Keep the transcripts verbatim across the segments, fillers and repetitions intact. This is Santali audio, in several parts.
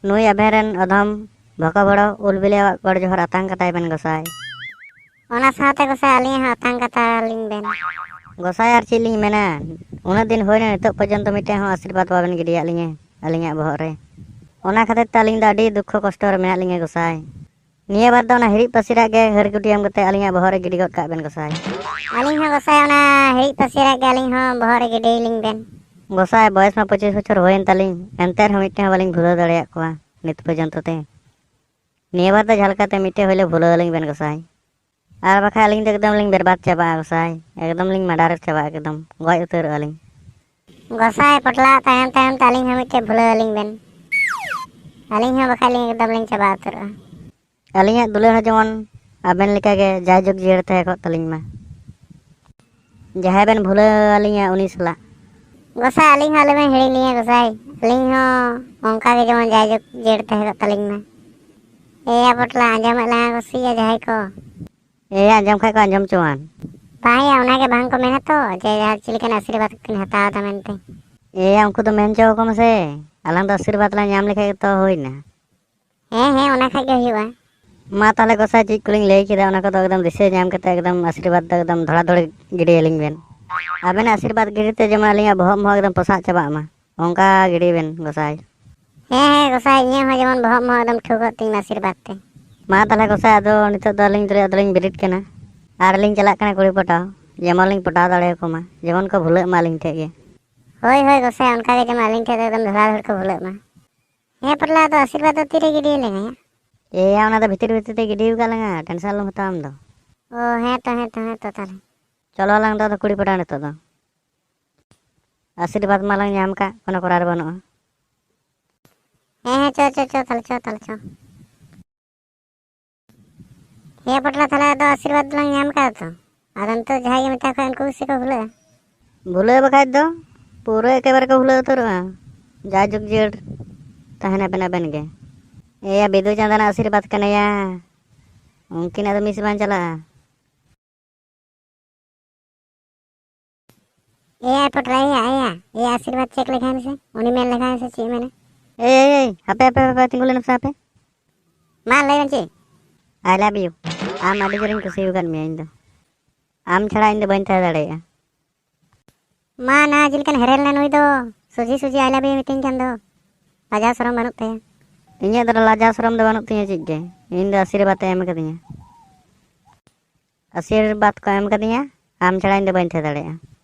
ᱱᱩᱭ ᱟᱵᱮᱱ ᱨᱮᱱ ᱚᱫᱷᱚᱢ ᱵᱷᱚᱠᱚ ᱵᱷᱚᱲᱚ ᱩᱞ ᱵᱤᱞᱤᱭᱟᱜ ᱜᱚᱰ ᱡᱚᱦᱟᱨ ᱟᱛᱟᱝ ᱠᱟᱛᱟᱭ ᱵᱮᱱ ᱜᱚᱸᱥᱟᱭ᱾ ᱚᱱᱟ ᱥᱟᱶᱛᱮ ᱜᱚᱸᱥᱟᱭ ᱟᱹᱞᱤᱧᱟᱜ ᱦᱚᱸ ᱟᱛᱟᱝ ᱠᱟᱛᱟ ᱞᱤᱧ ᱵᱮᱱ᱾ ᱜᱚᱸᱥᱟᱭ ᱟᱨ ᱪᱮᱫ ᱞᱤᱧ ᱢᱮᱱᱟ, ᱩᱱᱟᱹᱜ ᱫᱤᱱ ᱦᱩᱭᱱᱟ ᱱᱤᱛᱚᱜ ᱯᱚᱨᱡᱚᱱᱛᱚ ᱢᱤᱫᱴᱮᱱ ᱦᱚᱸ ᱟᱥᱤᱨᱵᱟᱫᱽ ᱵᱟᱵᱮᱱ ᱜᱤᱰᱤᱭᱟᱫ ᱞᱤᱧᱟᱹ ᱟᱹᱞᱤᱧᱟᱜ ᱵᱚᱦᱚᱜ ᱨᱮ᱾ ᱚᱱᱟ ᱠᱷᱟᱹᱛᱤᱨ ᱛᱮ ᱟᱹᱞᱤᱧ ᱫᱚ ᱟᱹᱰᱤ ᱫᱩᱠᱠᱷᱚ ᱠᱚᱥᱴᱚ ᱨᱮ ᱢᱮᱱᱟᱜ ᱞᱤᱧᱟᱹ ᱜᱚᱸᱥᱟᱭ᱾ ᱱᱤᱭᱟᱹ ᱵᱟᱨ ᱫᱚ ᱚᱱᱟ ᱦᱤᱨᱤᱡ ᱯᱟᱹᱥᱤᱨᱟᱜ ᱜᱮ ᱦᱟᱹᱨ ᱜᱩᱴᱤᱭᱟᱢ ᱠᱟᱛᱮ ᱟᱹᱞᱤᱧᱟᱜ ᱵᱚᱦᱚᱜ ᱨᱮ ᱜᱤᱰᱤ ᱜᱚᱫ ᱠᱟᱜ ᱵᱮᱱ ᱜᱚᱸᱥᱟᱭ᱾ ᱟᱹᱞᱤᱧ ᱦᱚᱸ ᱜᱚᱸᱥᱟᱭ ᱚᱱᱟ ᱦᱤᱨᱤᱡ ᱯᱟᱹᱥᱤᱨᱟᱜ ᱜᱮ ᱟᱹᱞᱤᱧ ᱦᱚᱸ ᱵᱚᱦᱚᱜ ᱨᱮ ᱜᱤᱰᱤᱭᱟᱞᱤᱧ ᱵᱮᱱ᱾ ᱜᱚᱸᱥᱟᱭ ᱵᱚᱭᱮᱥ ᱢᱟ ᱯᱚᱸᱪᱤᱥ ᱵᱚᱪᱷᱚᱨ ᱦᱩᱭᱮᱱ ᱛᱟᱹᱞᱤᱧ, ᱮᱱᱛᱮ ᱨᱮᱦᱚᱸ ᱢᱤᱫᱴᱮᱱ ᱦᱚᱸ ᱵᱟᱹᱞᱤᱧ ᱵᱷᱩᱞᱟᱹᱣ ᱫᱟᱲᱮᱭᱟᱜ ᱠᱚᱣᱟ ᱱᱤᱛ ᱯᱚᱨᱡᱚᱱᱛᱚ ᱛᱮ᱾ ᱱᱤᱭᱟᱹ ᱵᱟᱨ ᱫᱚ ᱡᱟᱦᱟᱸ ᱞᱮᱠᱟᱛᱮ ᱢᱤᱫᱴᱮᱱ ᱦᱚᱸ ᱵᱷᱩᱞᱟᱹᱣ ᱟᱹᱞᱤᱧ ᱵᱮᱱ ᱜᱚᱸᱥᱟᱭ᱾ ᱟᱨ ᱵᱟᱠᱷᱟᱡ ᱟᱹᱞᱤᱧ ᱫᱚ ᱮᱠᱫᱚᱢ ᱞᱤᱧ ᱵᱮᱨᱵᱟᱫᱽ ᱪᱟᱵᱟᱜᱼᱟ ᱜᱚᱸᱥᱟᱭ, ᱮᱠᱫᱚᱢ ᱞᱤᱧ ᱢᱟᱰᱟᱨ ᱪᱟᱵᱟᱜᱼᱟ, ᱮᱠᱫᱚᱢ ᱜᱚᱡ ᱩᱛᱟᱹᱨᱚᱜᱼᱟ ᱞᱤᱧ᱾ ᱜᱚᱸᱥᱟᱭ ᱯᱚᱴᱞᱟ ᱛᱟᱭᱚᱢ ᱛᱟᱭᱚᱢ ᱛᱮ ᱟᱹᱞᱤᱧ ᱦᱚᱸ ᱢᱤᱫᱴᱮᱡ ᱵᱷᱩᱞᱟᱹᱣ ᱟᱹᱞᱤᱧ ᱵᱮᱱ᱾ ᱟᱹᱞᱤᱧ ᱦᱚᱸ ᱵᱟᱠᱷᱟᱡ ᱞᱤᱧ ᱮᱠᱫᱚᱢ ᱞᱤᱧ ᱪᱟᱵᱟ ᱩᱛᱟᱹᱨᱚᱜᱼᱟ᱾ ᱟᱹᱞᱤᱧᱟᱜ ᱫᱩᱞᱟᱹᱲ ᱦᱚᱸ ᱡᱮᱢᱚᱱ ᱟᱵᱮᱱ ᱞᱮᱠᱟᱜᱮ ᱡᱟᱭᱡᱩᱜᱽ ᱡᱤᱭᱟᱹᱲ ᱛᱟᱦᱮᱸ ᱠᱚᱜ ᱛᱟᱹᱞᱤᱧ ᱢᱟ᱾ ᱡᱟᱦᱟᱸᱭ ᱵᱮᱱ ᱵᱷᱩᱞᱟᱹᱣ ᱟᱹᱞᱤᱧᱟ ᱩᱱᱤ ᱥᱟᱞᱟᱜ᱾ ᱜᱚᱸᱥᱟᱭ ᱟᱹᱞᱤᱧ ᱦᱚᱸ ᱟᱞᱚᱵᱮᱱ ᱦᱤᱲᱤᱧ ᱞᱤᱧᱟ ᱜᱚᱸᱥᱟᱭ, ᱟᱹᱞᱤᱧ ᱦᱚᱸ ᱚᱱᱠᱟ ᱜᱮ ᱡᱮᱢᱚᱱ ᱡᱟᱭᱡᱩᱜᱽ ᱡᱤᱭᱟᱹᱲ ᱛᱟᱦᱮᱸ ᱠᱚᱜ ᱛᱟᱹᱞᱤᱧ ᱢᱟ᱾ ᱮᱭᱟ ᱯᱚᱴᱞᱟ ᱟᱸᱡᱚᱢᱮᱫ ᱞᱟᱝᱟ ᱜᱚᱸᱥᱟᱭ ᱡᱟᱦᱟᱸᱭ ᱠᱚ᱾ ᱮᱭᱟ ᱟᱸᱡᱚᱢ ᱠᱷᱟᱡ ᱠᱚ ᱟᱸᱡᱚᱢ ᱪᱚᱣᱟᱱ᱾ ᱵᱟᱝᱭᱟ ᱚᱱᱟᱜᱮ ᱵᱟᱝ ᱠᱚ ᱢᱮᱱᱟ ᱛᱚ ᱡᱮ ᱡᱟᱦᱟᱸ ᱪᱮᱫ ᱞᱮᱠᱟᱱ ᱟᱥᱤᱨᱵᱟᱫᱽ ᱠᱤᱱ ᱦᱟᱛᱟᱣ ᱮᱫᱟ ᱢᱮᱱᱛᱮ᱾ ᱮᱭᱟ ᱩᱱᱠᱩ ᱫᱚ ᱢᱮᱱ ᱦᱚᱪᱚ ᱟᱠᱚ ᱢᱮᱥᱮ, ᱟᱞᱟᱝ ᱫᱚ ᱟᱥᱤᱨᱵᱟᱫᱽ ᱞᱟᱝ ᱧᱟᱢ ᱞᱮᱠᱷᱟᱡ ᱜᱮᱛᱚ ᱦᱩᱭᱱᱟ᱾ ᱦᱮᱸ ᱦᱮᱸ ᱚᱱᱟ ᱠᱷᱟᱡ ᱜᱮ ᱦᱩᱭᱩᱜᱼᱟ᱾ ᱢᱟ ᱛᱟᱦᱚᱞᱮ ᱜᱚᱸᱥᱟᱭ ᱪᱮᱫ ᱠᱚᱞᱤᱧ ᱞᱟᱹᱭ ᱠᱮᱫᱟ ᱚᱱᱟ ᱠᱚᱫᱚ ᱮᱠᱫᱚᱢ ᱫᱤᱥᱟᱹ ᱧᱟᱢ ᱠᱟᱛᱮ ᱮᱠᱫᱚᱢ ᱟᱥᱤᱨᱵᱟᱫᱽ ᱫᱚ ᱮᱠᱫᱚᱢ ᱫᱷᱚᱲᱟ ᱫᱷᱚᱲᱤ ᱜᱤᱰᱤᱭᱟᱞᱤᱧ ᱵᱮᱱ᱾ ᱟᱵᱮᱱᱟᱜ ᱟᱥᱤᱨᱵᱟᱫᱽ ᱜᱤᱰᱤ ᱛᱮ ᱡᱮᱢᱚᱱ ᱟᱹᱞᱤᱧᱟᱜ ᱵᱚᱦᱚᱜ ᱢᱚᱦᱚᱜ ᱮᱠᱫᱚᱢ ᱯᱚᱥᱟᱜ ᱪᱟᱵᱟᱜ ᱢᱟ, ᱚᱱᱠᱟ ᱜᱤᱰᱤ ᱵᱮᱱ ᱜᱚᱸᱥᱟᱭ᱾ ᱦᱮᱸ ᱦᱮᱸ ᱜᱚᱸᱥᱟᱭ ᱤᱧᱟᱹᱜ ᱦᱚᱸ ᱡᱮᱢᱚᱱ ᱵᱚᱦᱚᱜ ᱢᱚᱦᱚᱜ ᱮᱠᱫᱚᱢ ᱴᱷᱩᱠᱚᱜ ᱛᱤᱧ ᱢᱟ ᱟᱥᱤᱨᱵᱟᱫᱽ ᱛᱮ᱾ ᱢᱟ ᱛᱟᱦᱚᱞᱮ ᱜᱚᱸᱥᱟᱭ ᱟᱫᱚ ᱱᱤᱛᱚᱜ ᱫᱚ ᱟᱹᱞᱤᱧ ᱫᱚᱞᱤᱧ ᱟᱫᱚᱞᱤᱧ ᱵᱮᱨᱮᱫ ᱠᱟᱱᱟ᱾ ᱟᱨ ᱞᱤᱧ ᱪᱟᱞᱟᱜ ᱠᱟᱱᱟ ᱠᱩᱲᱤ ᱯᱚᱴᱟᱣ, ᱡᱮᱢᱚᱱ ᱞᱤᱧ ᱯᱚᱴᱟᱣ ᱫᱟᱲᱮᱭᱟᱠᱚ ᱢᱟ, ᱡᱮᱢᱚᱱ ᱠᱚ ᱵᱷᱩᱞᱟᱹᱜ ᱢᱟ ᱟᱹᱞᱤᱧ ᱴᱷᱮᱡ ᱜᱮ᱾ ᱦᱳᱭ ᱦᱳᱭ ᱜᱚᱸᱥᱟᱭ ᱚᱱᱠᱟ ᱜᱮ ᱡᱮᱢᱚᱱ ᱟᱹᱞᱤᱧ ᱴᱷᱮᱡ ᱫᱚ ᱮᱠᱫᱚᱢ ᱫᱷᱚᱲᱟ ᱫᱷᱚᱲ ᱠᱚ ᱵᱷᱩᱞᱟᱹᱜ ᱢᱟ᱾ ᱦᱮᱸ ᱯᱚᱴᱞᱟ ᱟᱫᱚ ᱟᱥᱤᱨᱵᱟᱫᱽ ᱫᱚ ᱛᱤᱨᱮ ᱜᱤᱰᱤ ᱟᱞᱟᱝᱟ? ᱮᱭᱟ ᱚᱱᱟ ᱫᱚ ᱵᱷᱤᱛᱤᱨ ᱵᱷᱤᱛᱤᱨ ᱛᱮ ᱜᱤᱰᱤ ᱟᱠᱟᱫ ᱞᱟᱝᱟ, ᱴᱮᱱᱥᱚᱱ ᱟᱞᱚᱢ ᱦᱟᱛᱟᱣᱟ ᱟᱢ ᱫᱚ᱾ ᱚ ᱦᱮᱸ ᱛᱚ ᱦᱮᱸ ᱛᱚ ᱦᱮᱸ ᱛᱚ ᱛᱟᱦᱚᱞᱮ᱾ ᱪᱚᱞᱚ ᱟᱞᱟᱝ ᱫᱚ ᱟᱫᱚ ᱠᱩᱲᱤ ᱯᱟᱴᱟ ᱱᱤᱛᱚᱜ ᱫᱚ᱾ ᱟᱥᱤᱨᱵᱟᱫᱽ ᱢᱟᱞᱟᱝ ᱧᱟᱢ ᱠᱟᱜ, ᱠᱳᱱᱳ ᱠᱚᱨᱟᱨ ᱵᱟᱹᱱᱩᱜᱼᱟ᱾ ᱦᱮᱸ ᱦᱮᱸ ᱪᱚ ᱪᱚ ᱪᱚ ᱛᱟᱦᱚᱞᱮ ᱪᱚ ᱛᱟᱦᱚᱞᱮ ᱪᱚ᱾ ᱦᱮᱸ ᱯᱚᱴᱞᱟ ᱛᱟᱦᱚᱞᱮ ᱟᱫᱚ ᱟᱥᱤᱨᱵᱟᱫᱽ ᱫᱚᱞᱟᱝ ᱧᱟᱢ ᱠᱟᱜᱼᱟ ᱛᱚ᱾ ᱟᱫᱚ ᱱᱤᱛᱚᱜ ᱡᱟᱦᱟᱸᱭ ᱜᱮ ᱢᱮᱛᱟ ᱠᱚᱣᱟ ᱩᱱᱠᱩ ᱜᱮᱥᱮ ᱠᱚ ᱵᱷᱩᱞᱟᱹᱜᱼᱟ᱾ ᱵᱷᱩᱞᱟᱹᱣ ᱵᱟᱠᱷᱟᱡ ᱫᱚ ᱯᱩᱨᱟᱹ ᱮᱠᱮᱵᱟᱨᱮ ᱠᱚ ᱵᱷᱩᱞᱟᱹᱣ ᱩᱛᱟᱹᱨᱚᱜᱼᱟ᱾ ᱡᱟ ᱡᱩᱜᱽ ᱡᱤᱭᱟᱹᱲ ᱛᱟᱦᱮᱱ ᱟᱵᱮᱱ ᱟᱵᱮᱱ ᱜᱮ᱾ ᱮᱭᱟ ᱵᱤᱫᱩ ᱪᱟᱸᱫᱟᱱᱟᱜ ᱟᱥᱤᱨᱵᱟᱫᱽ ᱠᱟᱱᱟᱭᱟ, ᱩᱱᱠᱤᱱᱟᱜ ᱫᱚ ᱢᱤᱥ ᱵᱟᱝ ᱪᱟᱞᱟᱜᱼᱟ᱾ ᱮᱭᱟ ᱯᱚᱴᱨᱟ ᱮᱭᱟ ᱮᱭᱟ ᱮᱭᱟ ᱟᱥᱤᱨᱵᱟᱫᱽ ᱪᱮᱠ ᱞᱮᱠᱷᱟᱱ ᱥᱮ ᱩᱱᱤ ᱢᱮᱱ ᱞᱮᱠᱷᱟᱱ ᱥᱮ ᱪᱮᱫ ᱢᱮᱱᱟ? ᱮᱭ ᱮᱭ ᱮᱭ, ᱦᱟᱯᱮ ᱦᱟᱯᱮ ᱦᱟᱯᱮ, ᱛᱤᱸᱜᱩ ᱞᱮᱱ ᱯᱮ ᱦᱟᱯᱮ᱾ ᱢᱟ ᱞᱟᱹᱭ ᱢᱮ ᱪᱮᱫ? I love you. ᱟᱢ ᱟᱹᱰᱤ ᱡᱳᱨᱤᱧ ᱠᱩᱥᱤ ᱟᱠᱟᱫ ᱢᱮᱭᱟ ᱤᱧ ᱫᱚ᱾ ᱟᱢ ᱪᱷᱟᱲᱟ ᱤᱧ ᱫᱚ ᱵᱟᱹᱧ ᱛᱟᱦᱮᱸ ᱫᱟᱲᱮᱭᱟᱜᱼᱟ᱾ ᱢᱟ ᱱᱟ ᱪᱮᱫ ᱞᱮᱠᱟᱱ ᱦᱮᱨᱮᱞ ᱱᱟ ᱱᱩᱭ ᱫᱚ, ᱥᱚᱡᱷᱮ ᱥᱚᱡᱷᱮ I love you ᱢᱤᱛᱟᱹᱧ ᱠᱷᱟᱱ ᱫᱚ ᱞᱟᱡᱟᱣ ᱥᱚᱨᱚᱢ ᱵᱟᱹᱱᱩᱜ ᱛᱟᱭᱟ᱾ ᱤᱧᱟᱹᱜ ᱫᱚ ᱞᱟᱡᱟᱣ ᱥᱚᱨᱚᱢ ᱫᱚ ᱵᱟᱹᱱᱩᱜ ᱛᱤᱧᱟᱹ ᱪᱮᱫ ᱜᱮ, ᱤᱧ ᱫᱚ ᱟᱥᱤᱨᱵᱟᱫᱽ ᱮ ᱮᱢ ᱠᱟᱫᱤᱧᱟ᱾ ᱟᱥᱤᱨᱵᱟᱫᱽ ᱠᱚ ᱮᱢ ᱠᱟᱫᱤᱧᱟ, ᱟᱢ ᱪᱷᱟᱲᱟ ᱤᱧ ᱫᱚ ᱵᱟᱹᱧ ᱛᱟᱦᱮᱸ ᱫᱟᱲᱮᱭᱟᱜᱼᱟ᱾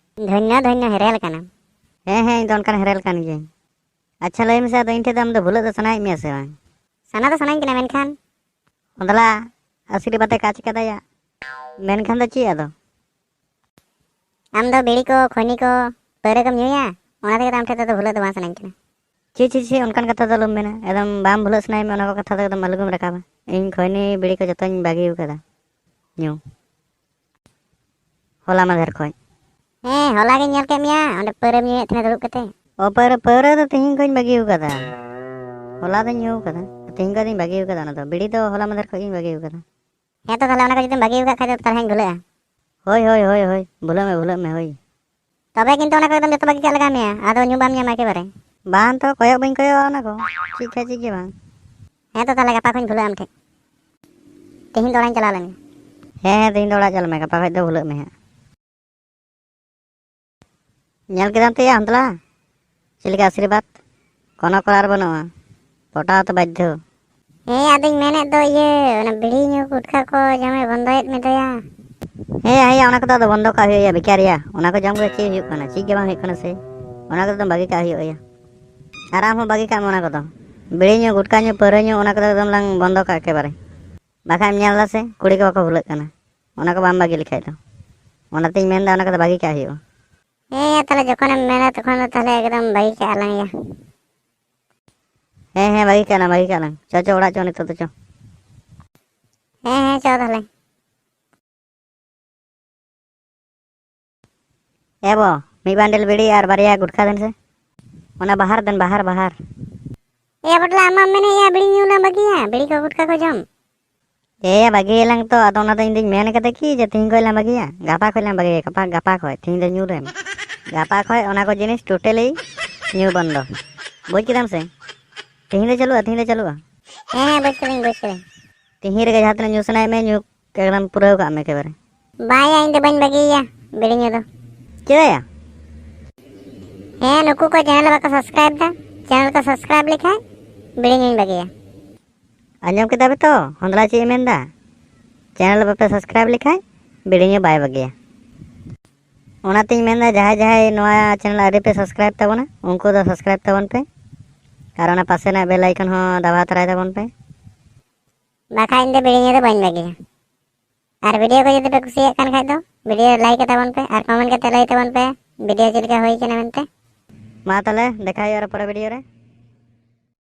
ᱫᱷᱚᱱᱭᱚ ᱫᱷᱚᱱᱭᱚ, ᱦᱮᱨᱮᱞ ᱠᱟᱱᱟᱢ᱾ ᱦᱮᱸ ᱦᱮᱸ, ᱤᱧ ᱫᱚ ᱚᱱᱠᱟᱱ ᱦᱮᱨᱮᱞ ᱠᱟᱱ ᱜᱤᱭᱟᱹᱧ᱾ ᱟᱪᱪᱷᱟ ᱞᱟᱹᱭ ᱢᱮᱥᱮ, ᱟᱫᱚ ᱤᱧ ᱴᱷᱮᱱ ᱫᱚ ᱟᱢ ᱫᱚ ᱵᱷᱩᱞᱟᱹᱜ ᱫᱚ ᱥᱟᱱᱟᱭᱮᱫ ᱢᱮᱭᱟ ᱥᱮ ᱵᱟᱝ? ᱥᱟᱱᱟ ᱫᱚ ᱥᱟᱱᱟᱧ ᱠᱟᱱᱟ ᱢᱮᱱᱠᱷᱟᱱ᱾ ᱦᱚᱸᱫᱽᱞᱟ, ᱟᱥᱤᱨᱵᱟᱫᱽ ᱮ ᱠᱟᱡᱽ ᱠᱟᱫᱟᱭᱟ, ᱢᱮᱱᱠᱷᱟᱱ ᱫᱚ ᱪᱮᱫ ᱟᱫᱚ? ᱟᱢ ᱫᱚ ᱵᱤᱲᱤ ᱠᱚ, ᱠᱷᱚᱭᱱᱤ ᱠᱚ, ᱯᱟᱹᱣᱨᱟᱹ ᱠᱚᱢ ᱧᱩᱭᱟ, ᱚᱱᱟ ᱛᱮᱜᱮ ᱛᱚ ᱟᱢ ᱴᱷᱮᱱ ᱫᱚ ᱵᱷᱩᱞᱟᱹᱜ ᱫᱚ ᱵᱟᱝ ᱥᱟᱱᱟᱧ ᱠᱟᱱᱟ᱾ ᱪᱮ ᱪᱮ ᱪᱮ, ᱚᱱᱠᱟᱱ ᱠᱟᱛᱷᱟ ᱫᱚ ᱟᱞᱚᱢ ᱢᱮᱱᱟ, ᱮᱠᱫᱚᱢ ᱵᱟᱢ ᱵᱷᱩᱞᱟᱹᱜ ᱥᱟᱱᱟᱭᱮᱫ ᱢᱮ ᱚᱱᱟ ᱠᱚ ᱠᱟᱛᱷᱟ ᱫᱚ ᱮᱠᱫᱚᱢ ᱟᱞᱚᱜᱮᱢ ᱨᱟᱠᱟᱵᱟ᱾ ᱤᱧ ᱠᱷᱚᱭᱱᱤ ᱵᱤᱲᱤ ᱠᱚ ᱡᱚᱛᱚᱧ ᱵᱟᱹᱜᱤ ᱟᱠᱟᱫᱟ ᱧᱩ᱾ ᱦᱚᱞᱟ ᱢᱟᱫᱷᱮᱨ ᱠᱷᱚᱡ᱾ ᱦᱮᱸ, ᱦᱚᱞᱟ ᱜᱤᱧ ᱧᱮᱞ ᱠᱮᱫ ᱢᱮᱭᱟ ᱚᱸᱰᱮ ᱯᱟᱹᱣᱨᱟᱹᱢ ᱧᱩᱭᱮᱫ ᱛᱟᱦᱮᱱᱟ ᱫᱩᱲᱩᱵ ᱠᱟᱛᱮ᱾ ᱚ, ᱯᱟᱹᱣᱨᱟᱹ, ᱯᱟᱹᱣᱨᱟᱹ ᱫᱚ ᱛᱮᱦᱮᱧ ᱠᱷᱚᱡ ᱤᱧ ᱵᱟᱹᱜᱤ ᱟᱠᱟᱫᱟ᱾ ᱦᱚᱞᱟ ᱫᱚᱧ ᱧᱩ ᱟᱠᱟᱫᱟ, ᱛᱮᱦᱮᱧ ᱠᱷᱚᱡ ᱫᱚᱧ ᱵᱟᱹᱜᱤ ᱟᱠᱟᱫᱟ ᱚᱱᱟ ᱫᱚ᱾ ᱵᱤᱲᱤ ᱫᱚ ᱦᱚᱞᱟ ᱢᱟᱫᱷᱮᱨ ᱠᱷᱚᱡ ᱜᱤᱧ ᱵᱟᱹᱜᱤ ᱟᱠᱟᱫᱟ᱾ ᱦᱮᱸ ᱛᱚ, ᱛᱟᱦᱞᱮ ᱚᱱᱟ ᱠᱚ ᱡᱩᱫᱤᱢ ᱵᱟᱹᱜᱤ ᱟᱠᱟᱫ ᱠᱷᱟᱡ ᱫᱚ ᱛᱟᱦᱞᱮᱧ ᱵᱷᱩᱞᱟᱹᱜᱼᱟ᱾ ᱦᱳᱭ, ᱦᱳᱭ, ᱦᱳᱭ, ᱦᱳᱭ, ᱵᱷᱩᱞᱟᱹᱜ ᱢᱮ, ᱵᱷᱩᱞᱟᱹᱜ ᱢᱮ, ᱦᱳᱭ᱾ ᱛᱚᱵᱮ ᱠᱤᱱᱛᱩ ᱚᱱᱟ ᱠᱚ ᱮᱠᱫᱚᱢ ᱡᱚᱛᱚ ᱵᱟᱹᱜᱤ ᱠᱟᱜ ᱞᱟᱜᱟᱣ ᱢᱮᱭᱟ, ᱟᱫᱚ ᱧᱩ ᱵᱟᱢ ᱧᱟᱢᱟ ᱮᱠᱮᱵᱟᱨᱮ᱾ ᱵᱟᱝ ᱛᱚ, ᱠᱚᱭᱚᱜ ᱵᱟᱹᱧ ᱠᱚᱭᱚᱜᱼᱟ ᱚᱱᱟ ᱠᱚ, ᱪᱮᱫ ᱠᱷᱟᱡ ᱪᱮᱫ ᱜᱮ ᱵᱟᱝ᱾ ᱦᱮᱸ ᱛᱚ, ᱛᱟᱦᱞᱮ ᱜᱟᱯᱟ ᱠᱷᱚᱱ ᱵᱷᱩᱞᱟᱹᱜᱼᱟ ᱟᱢ ᱴᱷᱮᱡ᱾ ᱛᱮᱦᱮᱧ ᱫᱚ ᱚᱲᱟᱜ ᱤᱧ ᱪᱟᱞᱟᱣ ᱞᱮᱱ ᱜᱮ᱾ ᱦᱮᱸ, ᱦᱮᱸ, ᱛᱮᱦᱮᱧ ᱫᱚ ᱚᱲᱟᱜ ᱪᱟᱞᱟᱜ ᱢᱮ, ᱜᱟᱯᱟ ᱠᱷᱚᱡ ᱫᱚ ᱵᱷᱩᱞᱟᱹᱜ ᱢᱮ ᱦᱟᱸᱜ᱾ ᱧᱮᱞ ᱠᱮᱫᱟᱢ ᱛᱚᱭᱟ ᱦᱚᱸᱫᱽᱞᱟ, ᱪᱮᱫ ᱞᱮᱠᱟ ᱟᱥᱤᱨᱵᱟᱫᱽ? ᱠᱳᱱᱳ ᱠᱚᱨᱟᱨ ᱵᱟᱹᱱᱩᱜᱼᱟ, ᱯᱚᱴᱟᱣ ᱛᱮ ᱵᱟᱫᱽᱫᱷᱚ᱾ ᱦᱮᱸ, ᱟᱫᱚᱧ ᱢᱮᱱᱮᱫ ᱫᱚ ᱤᱭᱟᱹ, ᱚᱱᱟ ᱵᱤᱲᱤ ᱧᱩ ᱜᱩᱴᱠᱷᱟ ᱠᱚ ᱡᱚᱢᱮ ᱵᱚᱱᱫᱚᱭᱮᱫ ᱢᱮ ᱫᱚᱭᱟ᱾ ᱦᱮᱸ, ᱦᱮᱸ, ᱚᱱᱟ ᱠᱚᱫᱚ ᱟᱫᱚ ᱵᱚᱱᱫᱚ ᱠᱟᱜ ᱦᱩᱭᱩᱜᱼᱟ, ᱵᱮᱠᱟᱨᱤᱭᱟ᱾ ᱚᱱᱟ ᱠᱚ ᱡᱚᱢ ᱠᱟᱛᱮ ᱪᱮᱫ ᱦᱩᱭᱩᱜ ᱠᱟᱱᱟ? ᱪᱮᱫ ᱜᱮ ᱵᱟᱝ ᱦᱩᱭᱩᱜ ᱠᱟᱱᱟ ᱥᱮ᱾ ᱚᱱᱟ ᱠᱚᱫᱚ ᱵᱟᱹᱜᱤ ᱠᱟᱜ ᱦᱩᱭᱩᱜᱼᱟ ᱭᱟ᱾ ᱟᱨ ᱟᱢ ᱦᱚᱸ ᱵᱟᱹᱜᱤ ᱠᱟᱜ ᱢᱮ ᱚᱱᱟ ᱠᱚᱫᱚ᱾ ᱵᱤᱲᱤ ᱧᱩ, ᱜᱩᱴᱠᱷᱟ ᱧᱩ, ᱯᱟᱹᱣᱨᱟᱹ ᱧᱩ, ᱚᱱᱟ ᱠᱚᱫᱚ ᱮᱠᱫᱚᱢ ᱞᱟᱝ ᱵᱚᱱᱫᱚ ᱠᱟᱜᱼᱟ ᱮᱠᱮᱵᱟᱨᱮ᱾ ᱵᱟᱠᱷᱟᱡ ᱮᱢ ᱧᱮᱞ ᱫᱟ ᱥᱮ, ᱠᱩᱲᱤ ᱠᱚ ᱵᱟᱠᱚ ᱵᱷᱩᱞᱟᱹᱜ ᱠᱟᱱᱟ᱾ ᱚᱱᱟ ᱠᱚ ᱵᱟᱢ ᱵᱟᱹᱜᱤ ᱞᱮᱠᱷᱟᱡ ᱫᱚ᱾ ᱚᱱᱟᱛᱤᱧ ᱢᱮᱱᱫᱟ, ᱚᱱᱟ ᱠᱚᱫᱚ ᱵᱟᱹᱜᱤ ᱠᱟᱜ ᱦᱩᱭᱩᱜᱼᱟ᱾ ᱦᱮᱸ, ᱛᱟᱦᱞᱮ ᱡᱚᱠᱷᱚᱱᱮᱢ ᱢᱮᱱᱟ, ᱛᱚᱠᱷᱚᱱ ᱫᱚ ᱛᱟᱦᱞᱮ ᱮᱠᱫᱚᱢ ᱵᱟᱹᱜᱤ ᱠᱟᱜᱼᱟ ᱞᱟᱝ ᱭᱟ᱾ ᱦᱮᱸ, ᱦᱮᱸ, ᱵᱟᱹᱜᱤ ᱠᱟᱜᱼᱟ ᱞᱟᱝ, ᱵᱟᱹᱜᱤ ᱠᱟᱜᱼᱟ ᱞᱟᱝ᱾ ᱪᱚ, ᱪᱚ, ᱚᱲᱟᱜ ᱪᱚ ᱱᱤᱛᱚᱜ ᱫᱚ ᱪᱚ᱾ ᱦᱮᱸ, ᱦᱮᱸ, ᱪᱚ ᱛᱟᱦᱞᱮ᱾ ᱮ ᱵᱚ, ᱢᱤᱫ bundle ᱵᱤᱲᱤ ᱟᱨ ᱵᱟᱨᱭᱟ ᱜᱩᱴᱠᱷᱟ ᱫᱮᱱ ᱥᱮ᱾ ᱚᱱᱟ ᱵᱟᱦᱟᱨ ᱫᱮᱱ, ᱵᱟᱦᱟᱨ, ᱵᱟᱦᱟᱨ᱾ ᱮ ᱵᱚᱴᱞᱟ, ᱟᱢ ᱢᱟᱢ ᱢᱮᱱᱮᱫᱼᱟ ᱵᱤᱲᱤ ᱧᱩ ᱞᱟᱝ ᱵᱟᱹᱜᱤᱭᱟ, ᱵᱤᱲᱤ ᱠᱚ ᱜᱩᱴᱠᱷᱟ ᱠᱚ ᱡᱚᱢ᱾ ᱮ ᱭᱟ, ᱵᱟᱹᱜᱤᱭᱟᱞᱟᱝ ᱛᱚ, ᱟᱫᱚ ᱚᱱᱟ ᱫᱚ ᱤᱧ ᱫᱚᱧ ᱢᱮᱱ ᱠᱟᱫᱟ ᱠᱤ ᱡᱮ ᱛᱤᱦᱤᱧ ᱠᱷᱚᱡ ᱞᱟᱝ ᱵᱟᱹᱜᱤᱭᱟ, ᱜᱟᱯᱟ ᱠᱷᱚᱡ ᱞᱟᱝ ᱵᱟᱹᱜᱤᱭᱟ, ᱜᱟᱯᱟ, ᱜᱟᱯᱟ ᱠᱷᱚᱡ, ᱛᱤᱦᱤᱧ ᱫᱚ ᱧᱩᱨ ᱨᱮᱢ᱾ ᱜᱟᱯᱟ ᱠᱷᱚᱡ ᱚᱱᱟ ᱠᱚ ᱡᱤᱱᱤᱥ totally ᱧᱩ ᱵᱚᱱᱫᱚ, ᱵᱩᱡᱽ ᱠᱮᱫᱟᱢ ᱥᱮ? ᱛᱤᱦᱤᱧ ᱫᱚ ᱪᱟᱹᱞᱩᱜᱼᱟ, ᱛᱤᱦᱤᱧ ᱫᱚ ᱪᱟᱹᱞᱩᱜᱼᱟ᱾ ᱦᱮᱸ, ᱦᱮᱸ, ᱵᱩᱡᱽ ᱠᱮᱫᱟᱹᱧ, ᱵᱩᱡᱽ ᱠᱮᱫᱟᱹᱧ᱾ ᱛᱤᱦᱤᱧ ᱨᱮᱜᱮ ᱡᱟᱦᱟᱸ ᱛᱤᱱᱟᱹᱜ ᱧᱩ ᱥᱟᱱᱟᱭᱮᱫ ᱢᱮ, ᱧᱩ ᱮᱠᱫᱚᱢ ᱯᱩᱨᱟᱹᱣ ᱠᱟᱜ ᱢᱮ ᱮᱠᱮᱵᱟᱨᱮ᱾ ᱵᱟᱝᱭᱟ, ᱤᱧ ᱫᱚ ᱵᱟᱹᱧ ᱵᱟᱹᱜᱤᱭᱟ ᱵᱤᱲᱤ ᱧᱩ ᱫᱚ᱾ ᱪᱮᱫᱟᱜ ᱭᱟ? ᱦᱮᱸ, ᱱᱩᱠᱩ ᱠᱚ channel ᱵᱟᱠᱚ subscribe ᱫᱟ᱾ Channel ᱠᱚ subscribe ᱞᱮᱠᱷᱟᱡ ᱵᱤᱲᱤ ᱧᱩᱧ ᱵᱟᱹᱜᱤᱭᱟ᱾ ᱟᱸᱡᱚᱢ ᱠᱮᱫᱟ ᱯᱮ ᱛᱚ, ᱦᱚᱸᱫᱽᱞᱟ ᱪᱮᱫ ᱮ ᱢᱮᱱᱫᱟ? Channel ᱵᱟᱯᱮ subscribe ᱞᱮᱠᱷᱟᱡ ᱵᱤᱲᱤ ᱧᱩ ᱵᱟᱭ ᱵᱟᱹᱜᱤᱭᱟ᱾ ᱚᱱᱟᱛᱤᱧ ᱢᱮᱱᱫᱟ, ᱡᱟᱦᱟᱸᱭ ᱡᱟᱦᱟᱸᱭ ᱱᱚᱣᱟ channel ᱟᱹᱣᱨᱤ ᱯᱮ subscribe ᱛᱟᱵᱚᱱᱟ, ᱩᱱᱠᱩ ᱫᱚ subscribe ᱛᱟᱵᱚᱱ ᱯᱮ᱾ ᱟᱨ ᱚᱱᱟ ᱯᱟᱥᱮ ᱨᱮᱱᱟᱜ bell icon ᱦᱚᱸ ᱫᱟᱵᱟᱣ ᱛᱚᱨᱟᱭ ᱛᱟᱵᱚᱱ ᱯᱮ᱾ ᱵᱟᱠᱷᱟᱡ ᱤᱧ ᱫᱚ ᱵᱤᱲᱤ ᱧᱩ ᱫᱚ ᱵᱟᱹᱧ ᱵᱟᱹᱜᱤᱭᱟ᱾ ᱟᱨ video ᱠᱚ ᱡᱩᱫᱤ ᱯᱮ ᱠᱩᱥᱤᱭᱟᱜ ᱠᱟᱱ ᱠᱷᱟᱡ ᱫᱚ, video like ᱛᱟᱵᱚᱱ ᱯᱮ ᱟᱨ comment ᱠᱟᱛᱮ ᱞᱟᱹᱭ ᱛᱟᱵᱚᱱ ᱯᱮ video ᱪᱮᱫ ᱞᱮᱠᱟ ᱦᱩᱭ ᱠᱟᱱᱟ ᱢᱮᱱᱛᱮ᱾ ᱢᱟ ᱛᱟᱦᱞᱮ, ᱫᱮᱠᱷᱟ ᱦᱩᱭᱩᱜᱼᱟ ᱟᱨᱚ ᱯᱚᱨᱮ video ᱨᱮ᱾